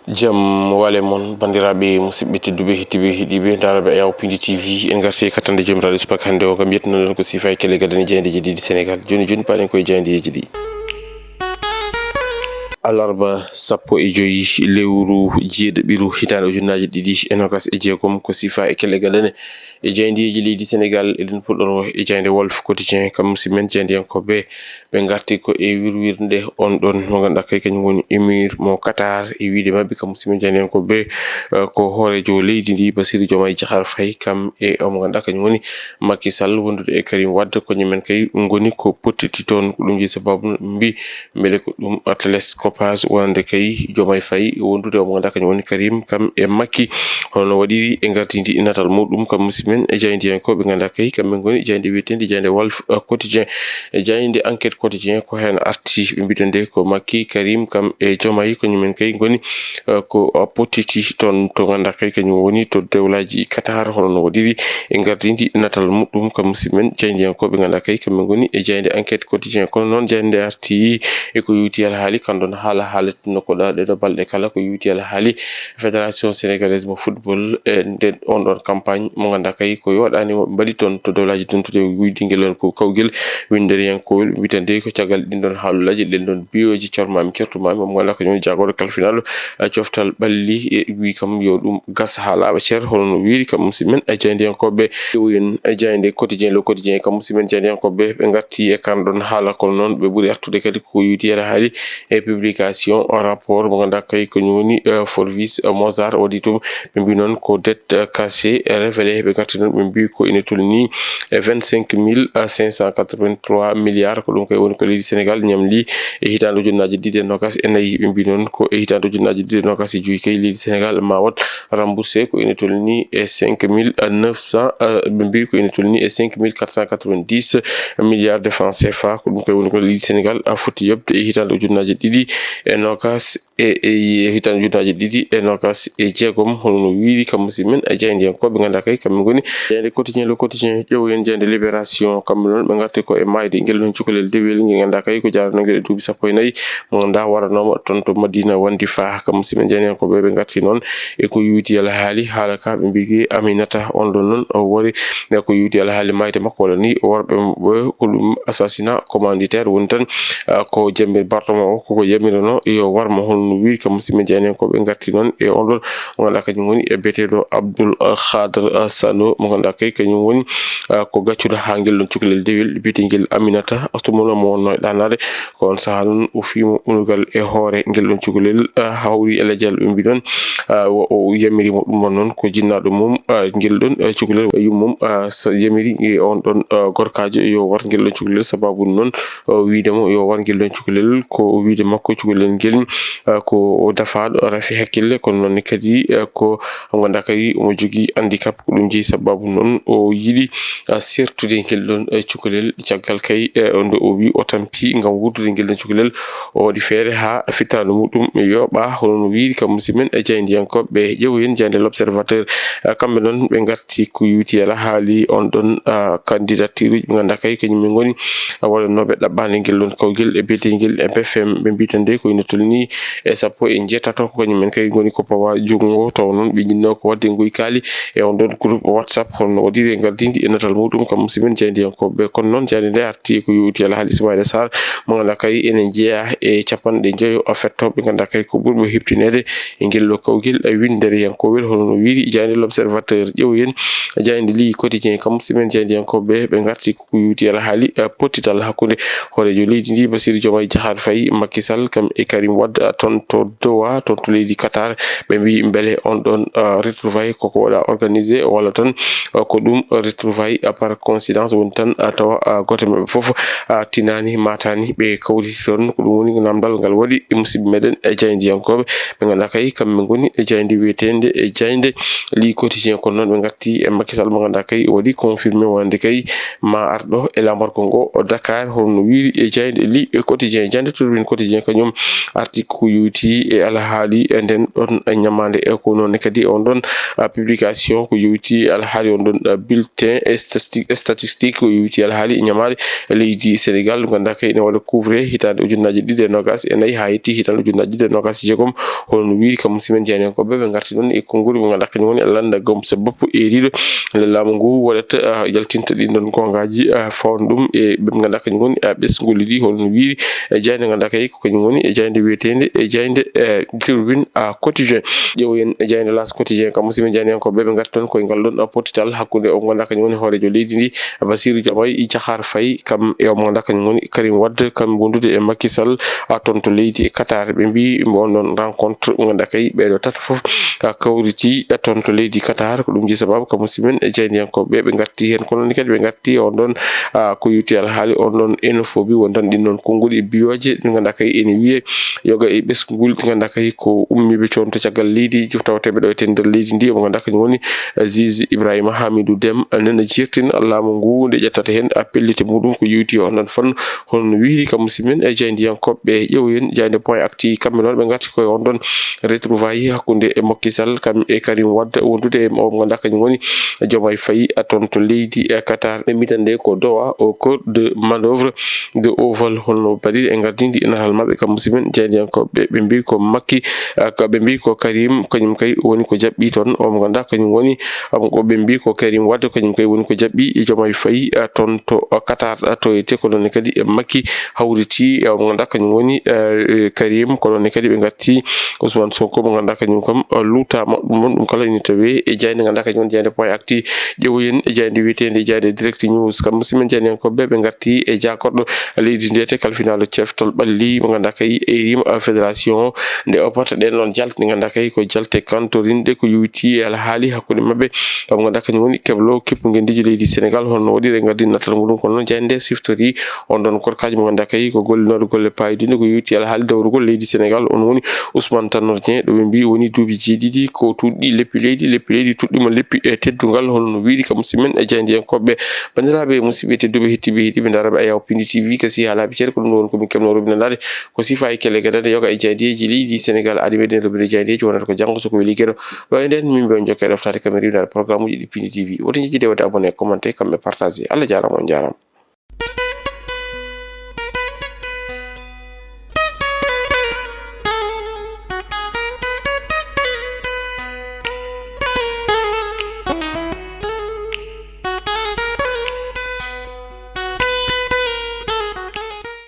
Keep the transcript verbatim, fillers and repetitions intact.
Jam wale mon, banndiraaɓe musidɓe tedduɓe, heɗtiiɓe, heɗiiɓe, ndaarooɓe Ayaw Pindi T V. En ngarti e kattanɗe joomiraaɗo subaka hannde o, ngam yettunoɗen ko siifa e kellegal dane jayndeeji ɗiɗi Sénégal. Jooni jooni, paaɗen koye jayndeeji ɗi. Alarba sappo e joyi lewru jeeɗiɗiru hitaande ujunnaaje ɗiɗi e noogas e jeegom, ko siifa e kellegal dane e jayndeeji leydi Sénégal. Eɗen puɗɗoro e jaynde Walf Quotidien, kam musidɓe men jayndiyankooɓe. Ɓe ngarti ko e wirwirnde on ɗon mo ngannduɗaa kay kañum woni émir mo Qatar, e wiyde maɓɓe kam musidɓe jayndiyankooɓe, eh, ko hooreejo leydi ndi, Bassirou Diomaye Diakhar Faye, kam e o mo ngannduɗaa kañum woni Macky Sall, wondude e Karim Wade, ko ñumen kay ngoni ko pottiti toon. Ko ɗum jeyi sababu mbi mbele ko ɗum télescopage wonande kay Diomaye Faye, wondude o mo ngannduɗaa kañum woni Karim, kam e Macky. Hono no waɗiri e ngartindi natal muɗum, kam musidɓe men e jayndiyankooɓe ngannduɗaa kay kamɓe ngoni jaynde wiyeteende jaynde Walf, eh, Quotidien, e jaynde Enquête Quotidien, ko heen arti ɓe mbiyata nde ko Macky, Karim, kam e Diomaye, ko ñumen kay ngoni, eh, ko, eh, pottiti toon to ngannduɗaa kay kañum woni to dewlaaji Qatar, hono no waɗiri e ngartindi natal muɗum, kam musidɓe men jayndiyankooɓe ngannduɗaa kay kamɓe ngoni e jaynde Enquête Quotidien. Kono noon jaynde arti e ko yowiti alhaali kan ɗon haala, haala no ko ɗa-, ɗeɗo balɗe kala ko yowiti alhaali Fédération Sénégalaise mo Football e nden on ɗon campagne mo ngannduɗaa kay ko yooɗaani mo ɓe mbaɗi toon to dowlaaji dentuɗi e wuydi ngel on ko kawgel winnderiyankowel mbiyata nde ko caggal ɗin ɗon haalulaaji, ɗen ɗon biyoji cormaami, cortumaami, mo ngannduɗaa ko ñoom jaagorɗo kalfinaaɗo, eh, coftal ɓalli e wi kam yo ɗum gas haa laaɓa cer, hono no wiiri kam musidɓe men, eh, jayndiyankooɓe. Ƴeewoyen, eh, jaynde Quotidien, Le Quotidien, kam musidɓe men jayndiyankooɓe, ɓe ngarti e kan ɗon haala kono noon ɓe ɓuri artude kadi ko yowiti alhaali e publication rapport mo ngannduɗaa kay ko ñum woni, eh, Forbes, eh, Mozart waɗi ɗum. Ɓe mbi noon ko dette, eh, cachée, eh, révélée. Ɓe ngarti noon ɓe mbi ko ene tolni e vingt-cinq mille cinq cent quatre-vingt-trois milliards. Ko ɗum kay woni ko leydi Sénégal ñamli e hitaande ujunnaaje ɗiɗi e noogas e nayi. Ɓe mbi noon ko e hitaande ujunnaaje ɗiɗi e noogas e joyi kay leydi Sénégal ma waɗ remboursé ko ene tolni e cinq mille neuf cents, eh, ɓe mbi ko ene tolni e cinq mille quatre cent quatre-vingt-dix milliards de francs C F A. Ko ɗum kay woni ko leydi Sénégal a foti yoɓde e hitaande ujunnaaje ɗiɗi e noogas e, e, e hitaande ujunnaaje ɗiɗi e noogas e jeegom, hono no wiiri kam musidɓe men, e jayndiyankooɓe ngannduɗaa kay kamɓe ngoni jaynde Quotidien, Le Quotidien. Ƴeewoyen jaynde Libération, kamɓe noon ɓe ngarti ko e maayde ngel ɗon cukalel dewel ngel ngannduɗaa kay ko jaarano ngel e duuɓi sappo e nayi mo ngannduɗaa waranooma toon to Madina Wandifa. Kam musidɓe men jayndiyankooɓe ɓe ngarti noon e ko yowiti alhaali haala ka ɓe mbi Aminata on ɗon noon o wari e ko yowiti alhaali maayde makko walla ni worɓe ɓe ko ɗum assassinat commanditaire woni tan, ah, ko jamir bartoma o koko yamirono yo warmo, hono no wiiri kam musidɓe jayndiyankooɓe ngarti noon e on ɗon mo ngannduɗaa kañum woni e biyeteeɗo Abdoul Khadre Sano mo ngannduɗaa kay kañum woni, ah, ko gaccuɗo haa ngel ɗon cukalel dewel biyetengel Aminata, tuma noon mo wonno e ɗaanaade. Ko on sahaa noon o fiimo unugal e hoore ngel ɗon cukalel, ah, hawri e lajal ɓe mbi ɗon, ah, o, o yamirimo ɗum ɗon noon ko jinnaaɗo mum, ah, ngel ɗon, ah, cukalel yummum, ah, so yamiri e on ɗon, ah, gorkaajo yo war ngel ɗon cukalel sababu noon o wiide mo yo war ngel ɗon cukalel ko wiide makko cukalel ngel, ah, ko o dafaaɗo rafi hakkille, kono noon ne kadi, ah, ko ngannduɗaa kadi omo jogii handicap, ko ɗum jeyi sababu noon o yiɗi, ah, sertude ngel ɗon, eh, cukalel. Caggal kay, eh, nde o wi o tampi ngam wurdude ngel ɗon cukalel, o waɗi feere haa fittaandu muɗum yoɓa, hono no wiiri kam musidɓe men, eh, jayndiyankooɓe. Ƴeewoyen jaynde L'Observateur, eh, kamɓe noon ɓe ngarti ko yowiti alhaali on ɗon, ah, candidature uji ɓe ngannduɗaa kay kañum en ngoni, ah, waɗanooɓe ɗaɓɓaande ngel ɗon kawgel e biyeteengel e B F M, ɓe mbi tan de ko ene tolni e sappo e njeetato, ko kañum en kay ngoni ko pawa junngo, taw noon ɓe njinnoo ko waɗde ngoy kaali e on ɗon groupe WhatsApp, hono no waɗiri e ngardiindi e natal muɗum kam musidɓe men jayndiyankooɓe. Kono noon jaynde nde arti ko yowiti alhaali Ismaïla Sarr mo ngannduɗaa kay ene jeyaa e capanɗe njoyo fettooɓe ngannduɗaa kay ko ɓurɓe heɓtineede e ngel ɗo kawgel winnderiyankowel, hono no wiiri jaynde L'Observateur. Ƴeewoyen jaynde Le Quotidien kam musidɓe men jayndiyankooɓe ɓe ngarti ko yowiti alhaali, eh, pottital hakkunde hooreejo leydi ndi Bassirou Diomaye Diakhar Faye, Macky Sall kam e Karim Wade, ah, toon to Doha, toon to leydi Qatar. Ɓe mbi mbele on ɗon, ah, retrouvaille koko waɗa organisé walla tan, ah, ko ɗum retrouvaille, ah, par coïncidence woni tan, ah, tawa, ah, gooto maɓɓe fof, ah, tinaani, maataani, ɓe kawriti toon. Ko ɗum woni namdal ngal waɗi e musidɓe meɗen e jayndiyankooɓe ɓe ngannduɗaa kay kamɓe ngoni e jaynde wiyeteende e jaynde Le Quotidien. Kono noon ɓe ngarti e Macky Sall mo ngannduɗaa kay waɗi confirmé wonande kay ma arɗo e lamorko ngo o Dakar, hono no wiiri e jaynde Le Quotidien. Jaynde Tribune Quotidien kañum Article ko yowiti e alhaali e nden ɗon ñamaande, e ko noon kadi on ɗon, ah, publication ko yowiti e alhaali on ɗon, ah, bulletin e stati-, statistique ko yowiti e alhaali e ñamaale leydi Sénégal, mo ngannduɗaa kay ene waɗa couvre hitaande ujunnaaji ɗiɗi e noogaas e nayi haa yetti hitaande ujunnaaji ɗiɗi e noogaas e jeegom. Hono no wiiri kam, musidɓe men jaayndiyankooɓe, ɓe ngarti ɗon e konngol mo ngannduɗaa kañum woni lannda gom sababu e riiɗo nde laamu ngu waɗata, ah, yaltinta ɗin ɗon goongaaji, ah, fawnde ɗum e ɓe ngannduɗaa kañum woni, ah, ɓesngol ɗi, hono no wiiri e jaaynde ngannduɗaa kay ko kañum woni e jaaynde wiyeteende e jaaynde, eh, Tribune, ah, Quotidien. Ƴeewoyen e jaaynde L'As Quotidien kam, musidɓe jaayndiyankooɓe, ɓe ngarti toon koye ngal ɗon, ah, pottital hakkunde o ngannduɗaa kañum woni hooreejo leydi ndi, Bassirou Diomaye Diakhar Faye, kam e o mo ngannduɗaa kañum woni Karim Wade, kam wondude e Macky Sall, ah, toon to leydi Qatar. Ɓe mbi mbo on ɗon rencontre mo ngannduɗaa kay ɓeeɗo tata fof, ah, kawriti, ah, toon to leydi Qatar. Ko ɗum ji sababu kam musidɓe men e jaayndiyankooɓe ɓe ngarti heen. Kono ni kadi ɓe ngarti on ɗon, ah, ko yowiti alhaali on ɗon enofobi won tan ɗin noon konngol e biyoje ɗi ngannduɗaa kay ene wiye yoga e ɓesngol ɗi ngannduɗaa kay ko ummiiɓe coon to caggal leydi, tawteeɓe ɗo e nder leydi ndi, mo ngannduɗaa kañum woni, eh, juge Ibrahima Hamidou Dème, nena jeertin laamu ngu nde ƴettata heen, ah, pellite muɗum ko yowiti on ɗon fannu. Hono no wiiri kam musidɓe men e jaayndiyankooɓe, ƴeewoyen jaaynde Point Actu, kamɓe noon ɓe ngarti koye on ɗon retrouvailles hakkunde e Macky Sall kam e Karim Wade wondude e mo ngannduɗaa kañum woni Diomaye Faye, ah, toon to leydi e Qatar. Ɓe mbiyata nde ko Doha au cœur de manœuvre de haut vol, holno mbaɗiri e ngardindi e natal maɓɓe kam musidɓe men jaayndiyankooɓe. Ɓe mbi ko Macky, ah, ko ɓe mbi ko Karim kañum kay woni ko jaɓɓi toon, o mo ngannduɗaa kañum woni, ah, ko ɓe mbi ko Karim Wade kañum kay woni ko jaɓɓi Diomaye Faye, ah, toon to, ah, Qatar, ah, to e te ko ɗon ne kadi e Macky hawriti, eh, mo ngannduɗaa kañum woni, eh, Karim, ko ɗon ne kadi ɓe ngarti Ousmane Sonko mo ngannduɗaa kañum kam, eh, luutaama ɗum ɗon, ɗum kala ina tawee e jaaynde ngannduɗaa kañum woni jaaynde Point Actu. Ƴeewoyen e jaaynde wiyeteende jaaynde Direct News. Kam musidɓe men jaayndiyankooɓe ɓe ngarti e jaakorɗo leydi ndi te kalfinaaɗo ceftol ɓalli mo ngannduɗaa kay e rima, eh, fédération nde o pata ɗen ɗon jalte ɗe ngannduɗaa kay ko jalte kantorinɗe ko yowiti e alhaali hakkunde maɓɓe. Kam ngannduɗaa kañum woni keblo kippu ngendiijo leydi Sénégal, holno waɗiri e ngardin natal muɗum, kono noon jaaynde nde siftori on ɗon korkaaji mo ngannduɗaa kay ko gollinooɗo golle paayodinɗe ko yowiti alhaali dawrugol leydi Sénégal. On woni Ousmane Tanor Dieng, ɗo ɓe mbi woni duuɓi jeeɗiɗi ko tuuɗi leppi leydi, leppi leydi tuɗɗima leppi e teddungal, hono no wiiri kam musidɓe men e jaayndiyankooɓe. Banndiraaɓe musidɓe tedduɓe, hettiiɓe, heɗiiɓe, ndaraaɓe Ayaw Pindi T V, gasi haalaaɓe ceede, ko ɗum ɗo woni ko min keɓnoo roɓinandaade. Ko sifaa e kelle gadane yoga e jaayndeeji leydi Sénégal, aadi meɗen roɓinde jaayndeeji wonata ko janngo so ko weli geɗo. Ɗo e nden, min mbiya on jokkere ɗoftaade kam e riiwnaade programme uji ɗi Pindi T V. Woto njejjide waɗde abonné, commenté, kam e partagé. Allah jaaraama, on jaaraama.